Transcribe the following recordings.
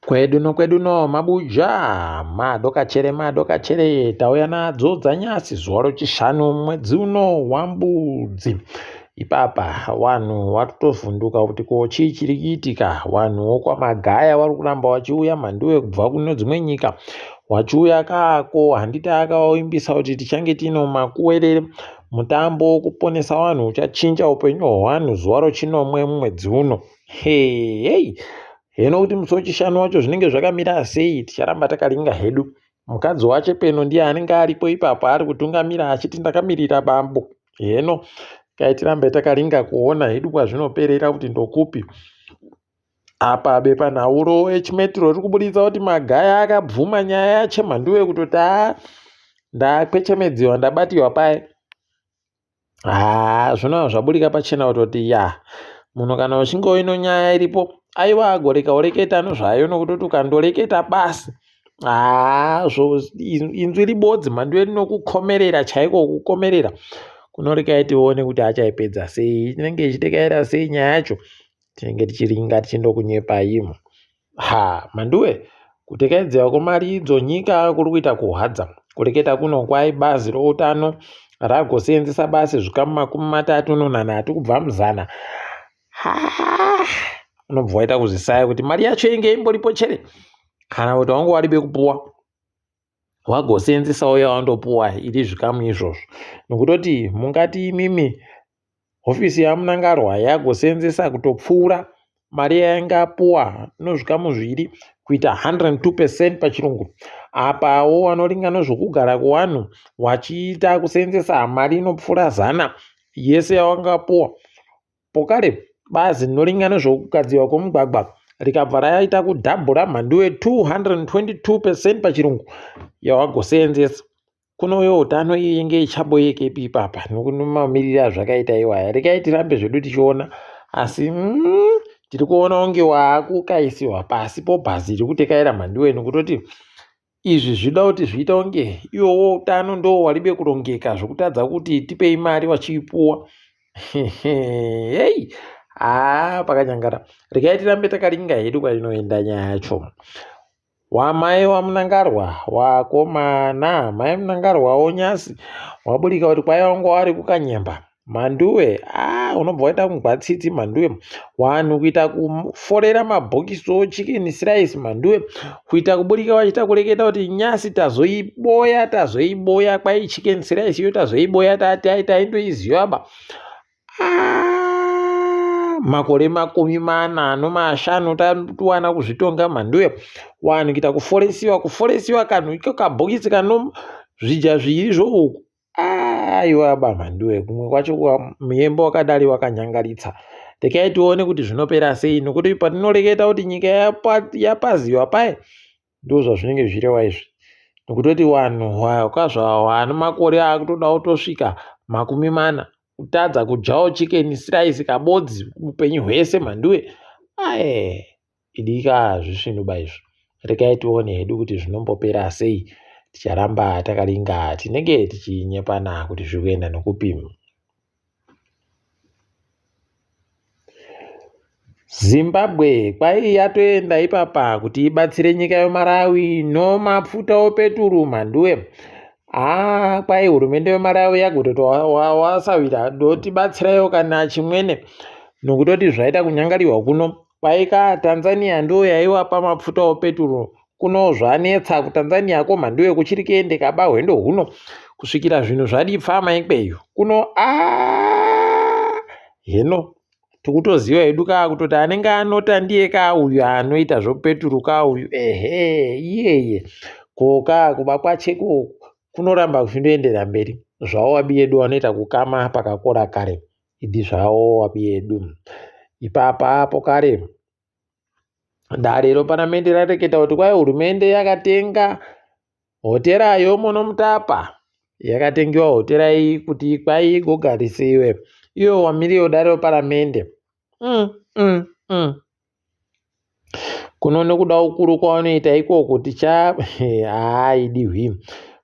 Kwedu nokwedu no mabuja madokachere madokachere tauya nadzo dzanyasi zuva rochishanu mwedzi uno wambudzi ipapa vanhu vakutovhunduka kuti ko chii chiri kuitika vanhu vokwamagaya vari kuramba vachiuya mhanduwe kubva kune dzimwe nyika vachiuya kako handiti akavavimbisa kuti tichange tiino makuwerere mutambo wokuponesa vanhu uchachinja upenyu hwevanhu zuva rochinomwe mumwedzi uno hei Hino kuti musi wechishanu wacho zvinenge zvakamira sei ticharamba takaringa hedu. Mukadzi wache peno ndiye anenge aripo ipapo ari kutungamira achiti ndakamirira bambo. Heno kai tirambe takaringa kuona hedu kwazvinoperera kuti ndokupi. Apa bepanhau roHmetro riri kuburitsa kuti Magaya akabvuma nyaya yaChemhanduwe kutoti haa ndakwechemedziwa ndabatiwa paye. Haa zvino zvaburika pachena kutoti ya munhu kana uchinge uine nyaya iripo aiwa agoreka ureketa nezvayo nokutoti ukandoreketa basi haa zvo inzwi ribodzi mhandu rinokukomerera chaiko kukomerera kunorekai tione kuti achaipedza sei inenge ichitekaira sei nyaya yacho tinenge tichiringa tichindokunyepai Ha, Mhanduwe, kutekaidzira kwemari idzo nyika kuri kuita kuhwadza. Kureketa kuno kwai bazi routano ragoseenzesa basi zvikamu 37 kubva muzana. Ha, unobva waita kuzvisaya kuti mari yacho inge imboripo chere kana kuti wangu waribe kupuwa wagoseenzesawo yawandopuwa iri zvikamu izvozvo nokutoti mungati imimi Hofisi yaMnangagwa yagoseenzesa kutopfuura mari yainge apuwa nozvikamu zviviri kuita 102 percent pachirungu. Apawo vanoringa nezvekugara kwevanhu vachiita kuseenzesa mari inopfuura zana yese yavanga vapuwa. Pokare bazi rinoringa nezvekugadzirwa kwemugwagwa rikabva raita kudhabhura mhanduwe 222 percent pachirungu yavagoseenzesa. Kuno uyo utano iyi inge ichaboyekepi ipapa nokumamiriro azvakaita iwaya rekai tirambe zvedu tichiona asi mm, tiri kuona kunge waakukaisiwa pasi pobhazi iri kutekaira mhanduwe nokutoti izvi zvida kuti zviita kunge iwowo utano ndo waribe kurongeka zvokutadza kuti tipei mari wachiipuwa hei haa pakanyangara rekai tirambe takaringa hedu kwainoenda nyaya yacho Wamai waMnangarwa wakomana mai Mnangarwa wonyasi waburika kuti kwai wanga wari kukanyemba mhanduwe ah unobva waita kungwa tsitsi mhanduwe wanhu kuita kuforera mabhokisi ochicken slice mhanduwe kuita kuburika wachiita kureketa kuti nyasi tazoiboya tazoiboya kwai chicken slice iyo tazoiboya taindoiziva ba Ah, makore 40 nomashanu tatiwana kuzvitonga mhanduyo wanhu kuita kuforesiwa kuforesiwa kanhu iko kabhokisi kano zvija zviri zvouku aiwa ba mhanduwe kumwe kwacho muyembo wakadari wakanyangaritsa rekai tione kuti zvinopera sei nokuti patinoreketa kuti nyika yapaziwa paye Ndozvazvinenge zvichireva izvi nokutoti vanhu vakazvava makore akutoda kutosvika 40 kutadza kudyawo chicken slice kabodzi upenyu hwese mhanduwe ae idika hazvisvinuba izvo regai tione hedu kuti zvinombopera sei ticharamba takaringa tinenge tichinyepana kuti zviri kuenda nokupi. Zimbabwe kwai yatoenda ipapa kuti ibatsire nyika yeMalawi nomafuta opeturu mhanduwe. Haa kwai hurumende yeMalawi yagototi wasawira dotibatsiraiwo kana chimwene nokutoti zvaita kunyangariwa kuno. Kwai ka Tanzania ndiyo yaiwapa mafuta opeturu Kuno zvanetsa kuTanzania ko mhanduwe kuchiri kuendeka ba hwendo huno kusvikira zvinhu zvadipfama ikweyo kuno aa heno tikutoziva hedu kaa kutoti anenge anota ndiye kaa uyu anoita zvopeturu kaa uyu ehe iyeye ko kaa kuba kwacheko kunoramba kuchindoendera mberi zvawo wabi yedu wanoita kukama pakakora kare idi zvawo wabi yedu ipapa apo kare Dare reparamende rareketa kuti kwai hurumende yakatenga hotera yoMonomutapa yakatengewa hotera iyi kuti kwai igogarisiwe iyo wamiriro dare reparamende mm, mm, mm. Kuno nekuda ukuru kwavanoita ikoko ticha haaidi hwi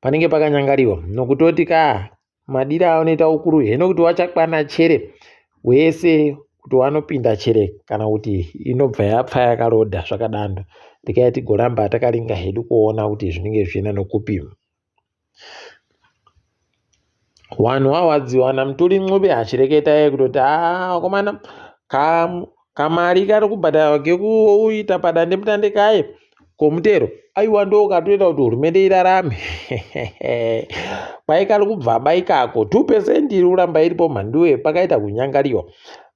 panenge pakanyangariwa nokutoti ka Madiro avanoita ukuru heno kuti wachakwana chere wese kuti wanopinda chere kana kuti inobva yapfa yakarodha zvakadando. Regai tigoramba takaringa hedu kuona kuti zvinenge zvichienda nokupi. Wanhu wawadziwa naMutuli Ncube achireketa iye kutoti haa vakomana kamari kari kubhadharwa kekuita padandemutande kaye komutero aiwa ndo katoita kuti hurumende irarame kwai kari kubvaba ikako 2 percent iri kuramba iripo mhanduwe pakaita kunyangariwa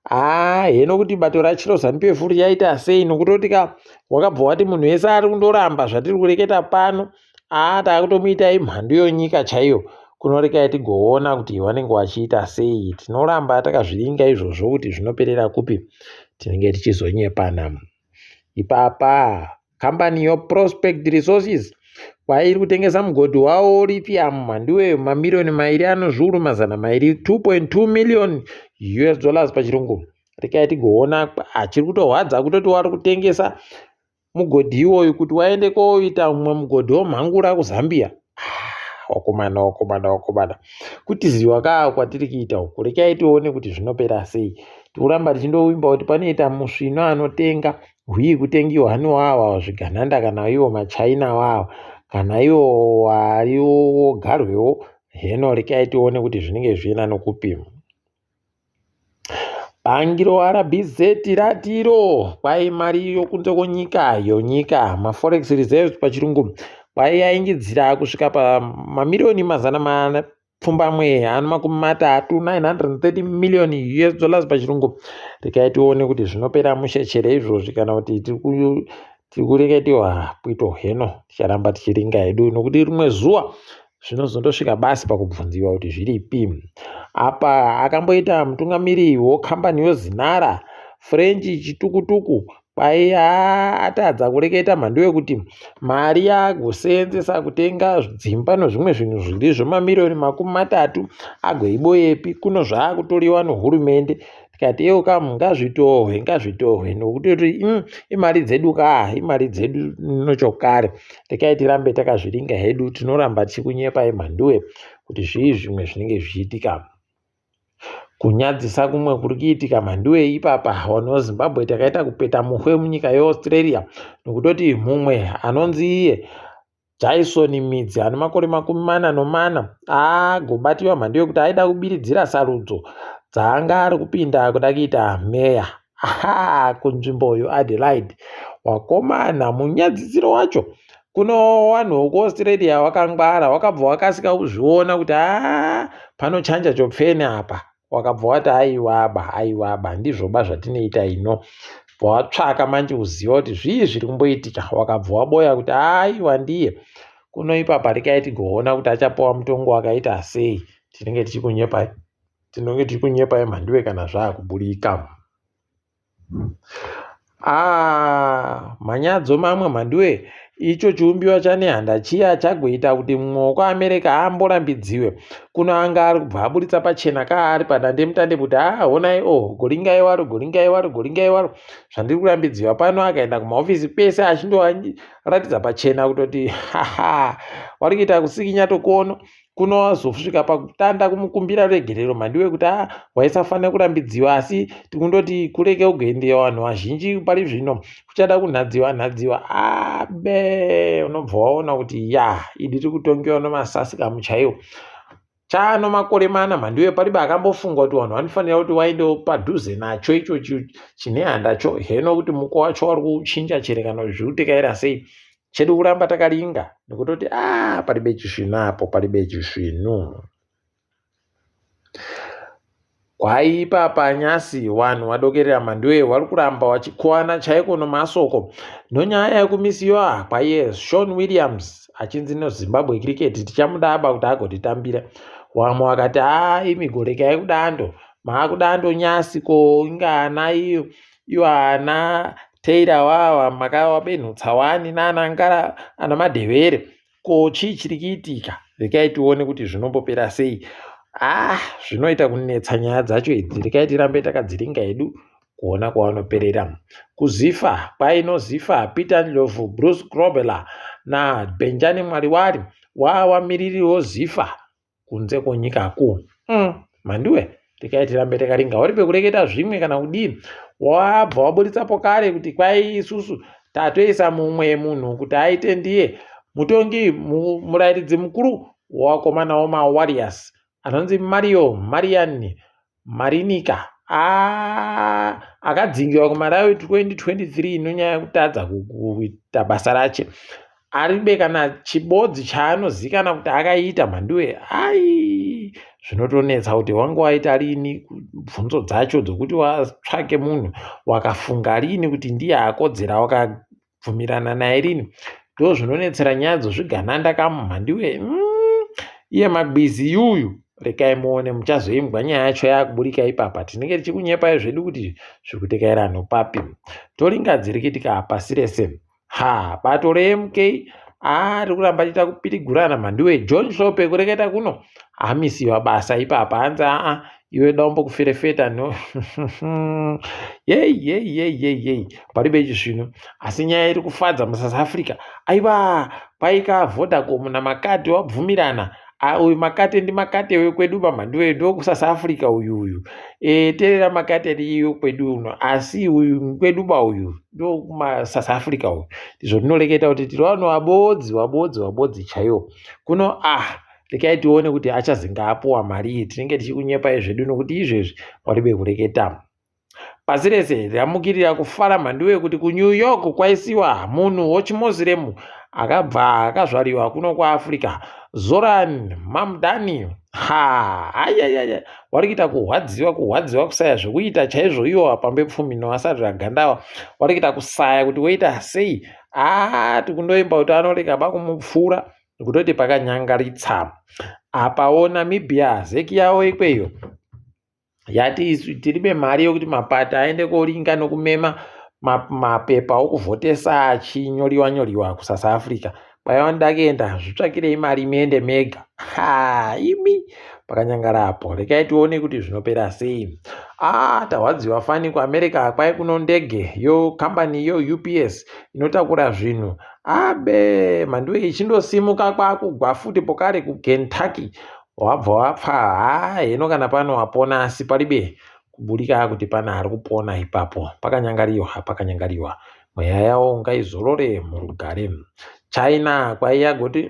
haa heno kuti bato rachiro zanupf richaita sei nokutoti ka wakabva wati munhu wese ari kundoramba zvatiri kureketa pano Haa takutomuita imhandu yonyika chaiyo kunorekai tigoona kuti vanenge vachiita sei tinoramba takazviringa izvozvo kuti zvinoperera kupi tinenge tichizonyepana ipapa kambani yoprospect resources kwairi kutengesa mugodhi wawo lithium mhanduwe mamiriyoni mairi anozviuru mazana mairi 2.2 million us dollars pachirungu rekai tigoona achiri kutorwadza kutoti wari kutengesa mugodhi iwoyu kuti waende koita mumwe mugodhi womhangura kuzambia ah, wakomana wakomana wakomana kutiziwa kaa kwatiri kuita uku rekai tione kuti zvinopera sei tikuramba tichindovimba kuti panoita musvino anotenga hwii kutengiwa haniwawa zvigananda kana iwo machina wawa kana iwo wariwogarwewo heno rekai tione kuti zvinenge zviina nokupima Bhangi roRBZ rati iro kwai mari yokunze kwenyika yonyika maforex reserves pachirungu kwai yaingidzira kusvika pamamiriyoni mazana mapfumbamwe ane makumi matatu 930 million us dollars pachirungu rekai tione kuti zvinopera mushe chere izvozvi kana kuti tiri kureketiwa pwito heno ticharamba tichiringa hedu nokuti rimwe zuva zvinozondosvika basi pakubvunziwa kuti zviripi apa akamboita mutungamiri wokambani yozinara french chitukutuku kwaiya atadza kureketa mhandu yekuti mari yaagoseenzesa kutenga dzimba nozvimwe zvinhu zviri zvemamiriyoni makumi matatu agoiboyepi kuno zvaakutoriwa nohurumende tikati iwo kam ngazvitohwe ngazvitohwe nokutoti mm, imari dzedu kaa imari dzedu nochokare rekai tirambe takazviringa hedu tinoramba tichikunyepai mhanduwe kuti zvii zvimwe zvinenge zvichiitika kunyadzisa kumwe kuri kuitika mhanduwe ipapa vanhu vezimbabwe takaita kupeta muhwe munyika yeaustralia nokutoti mumwe anonzi iye Jaison Midzi ane makore 44 agobatiwa mhandu yekuti aida kubiridzira sarudzo dzaanga ari kupinda kuda kuita meya kunzvimbo yoAdelaide. Wakomana munyadzisiro wacho kuno vanhu vekuAustralia wakangwara wakabva wakasika kuzviona kuti haa panochanja chopfeni apa wakabva wati aiwaba aiwaba ndizvoba zvatinoita ino watsvaka manje kuziva kuti zvii zviri kumboitika wakabva waboya kuti aiwa ndiye kuno ipapa rekai tigoona kuti achapiwa mutongo wakaita sei tinenge tichikunyepai tinenge tichikunyepai mhanduwe kana zvaakuburika Ah, manyadzo mamwe mhanduwe icho chiumbiwa chanehanda chiya chagoita kuti mumwe wekuamerica amborambidziwe kuno anga ari kubva aburitsa pachena kaari padandemutande kuti ah honai o oh, goringai waro goringai waro goringai waro zvandiri kurambidziwa pano akaenda kumahofisi kwese achindoratidza pachena kutoti haha wari kuita kusikinya tokono kuno wazosvika pakutanda kumukumbira ruregerero mhandiwe kuti a waisafanira kurambidziwa asi tikundoti kureke kugoendewa vanhu vazhinji pari zvino kuchada kunhadziwa nhadziwa abe unobva waona kuti ya idi tiri kutongewa nomasasikamu chaiwo chano makore mana mhandiwe paribe akambofunga kuti vanhu vanofanira kuti waendewo padhuze nacho icho chine handacho heno kuti muko wacho wari kuchinja chere kana kuti zviri kutekaira sei Chedu kuramba takaringa nekutoti ah paribe chisvinu apo paribe chisvinu. Kwaipa panyasi wanhu wadokerera mhanduwe wari kuramba wachikuwana chaiko nomasoko nonyaya yekumisiwa kwaiye Sean Williams achinzi noZimbabwe Cricket tichamudaba kuti agotitambira. Wamwe wakati haa imi gorekai kudando maakudando nyasi ko inga ana iyo iwo ana Taylor wawa makawabenhutsa wani naana Ngara ana Madhevere ko chii chiri kuitika rekai tione kuti zvinombopera sei ah zvinoita kunetsa nyaya dzacho idzi rekai tirambe takadziringa hedu kuona kwavanoperera kuzifa kwainozifa Peter Ndlovu Bruce Grobbelaar naBenjani Mwariwari wawamiririwo zifa kunze kwenyika ku mm, mhanduwe rekai tirambe takaringa uri pekureketa zvimwe kana kudii wabva waburitsapo kare kuti kwai isusu Tatoisa mumwe munhu kuti aite ndiye mutongi murairidzi mukuru wakomana wemaWarriors anonzi Mario Marian Marinica akadzingiwa kuMalawi 2023 nonyaya yekutadza kuita basa rache. Aribe kana chibodzi chaanozikana kuti akaita mhanduwe. Ai, zvinotonetsa kuti wange waita rini bvunzo dzacho dzokuti watsvake munhu wakafunga rini kuti ndiye akodzera wakabvumirana naye rini. Ndozvinonetsera nyaya dzozvigananda kamumhandiwe. Iye Magwizi yuyu rekai muone muchazoimbwa nyaya yacho yakuburika ipapa. Tinenge tichikunyepai zvedu kuti zvikutekaira papi. Toringa dziri kuitika pasi rese. Ha, bato reMK ari kuramba achiita kupitigurana mhanduwe. John Hlophe kureketa kuno amisiwa basa ipapa hanzi aa iwe dombo kuferefeta no yei yei yei yei yei paribe chisvinu. Asi nyaya iri kufadza muSouth Africa, aiwa kwaika Vodacom naMakate wabvumirana. Uyu Makate ndiMakate wekwedu pamhanduwe ndokuSouth Africa uyu uyu. Teerera Makate ndiyo kwedu uno asi uyu kwedu ba uyu ndokumaSouth Africa uyu. Ndizvo tinoreketa kuti tiri vanhu vabodzi vabodzi vabodzi chaiwo. Kuno rekai tione kuti achazinga apuwa mari iyi. Tinenge tichikunyepai zvedu nokuti izvezvi waribe kureketa. Pasi rese ramukirira kufara mhanduwe kuti kuNew York kwaisiwa munhu wechiMoziremu akabva akazvariwa kuno kuAfrica Zoran Mamdani. Ha, ayayaya wari kuita kurwadziwa kurwadziwa kusaya zvekuita chaizvo iwo pambe pfumi noasati ragandawa wari kuita kusaya kuti woita sei. Tikundoimba kuti anorega bakumupfuura kutoti pakanyangaritsa. Apawo Namibia zeki yavo ikweyo yati isu tiribe mari yokuti mapati aende koringa nokumema mapepa okuvhotesa achinyoriwa nyoriwa kuSouth Africa. Kwaiva ndakuenda zvitsvakirei mari muende mega. Ha, imi pakanyangara apo. Rekai tione kuti zvinopera sei. Tarwadziwa fani kuAmerica kwai kuno ndege yo kambani yo UPS inotakura zvinhu. Abe mhanduwe ichindosimuka kwakugwa futi pokare kuKentucky wabva wapfa. Heno kana pano wapona asi paribe kuburika kuti pana ari kupona ipapo. Pakanyangariwa pakanyangariwa. Mweya yawo ngaizorore murugare. China kwaiya goti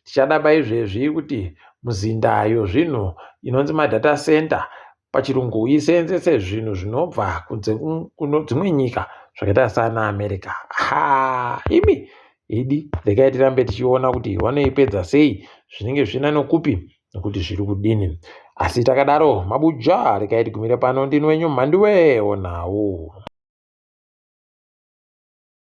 tichadaba izvezvi kuti muzinda yozvinhu inonzi madata center pachirungu iseenzese zvinhu zvinobva kunze kuno dzimwe nyika zvakaita sana America. Ha, imi idi rekai tirambe tichiona kuti vanoipedza sei zvinenge zvisina nokupi nokuti zviri kudini. Asi takadaro mabuja rekai tigumire pano. Ndini wenyu Mhanduwe onawo.